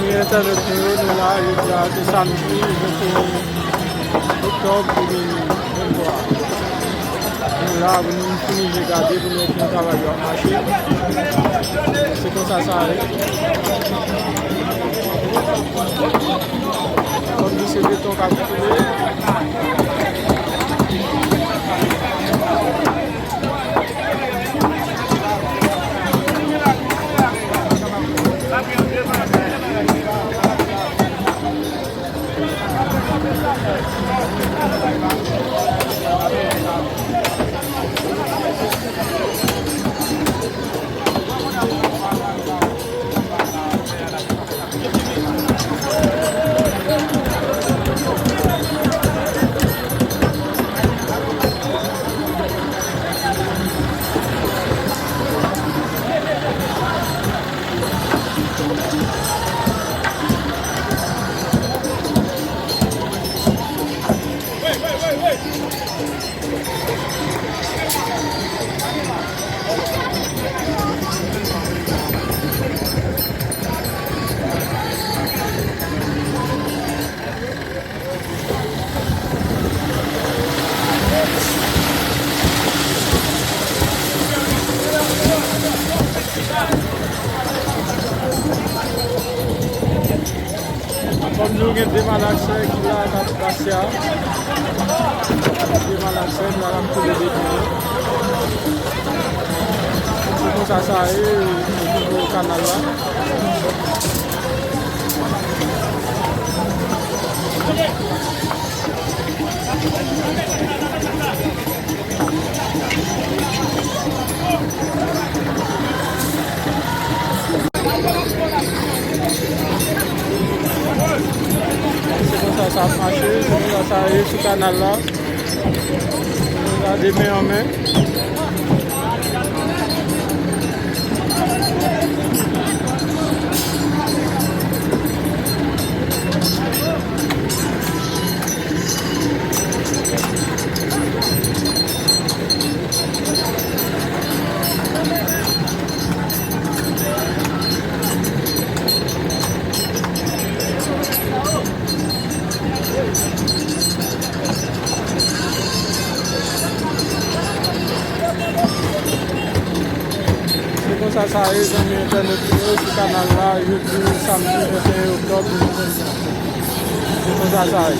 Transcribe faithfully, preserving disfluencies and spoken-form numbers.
Entènot nou yo, nou la, jodi a se samdi venteyen oktòb de mil venntwa. Nou la pou nou fini je gade pou nou wè kijan travay yo ap mache. Se konsa sa ye. Kòm di se beton k ap koule. Kòm nou gen de malaksè ki la k ap pase a. De malaksè ki la k ap koule beton an. Se konsa sa ye, o nivo kanal la. Se konsa sa ap mache, se konsa sa ye sou kanal la. Nou gade men an men. Se konsa sa ye, zanmi entènot yo, sou kanal la, jodi samdi venteyen oktòb de mil vennsenk. Se konsa sa ye.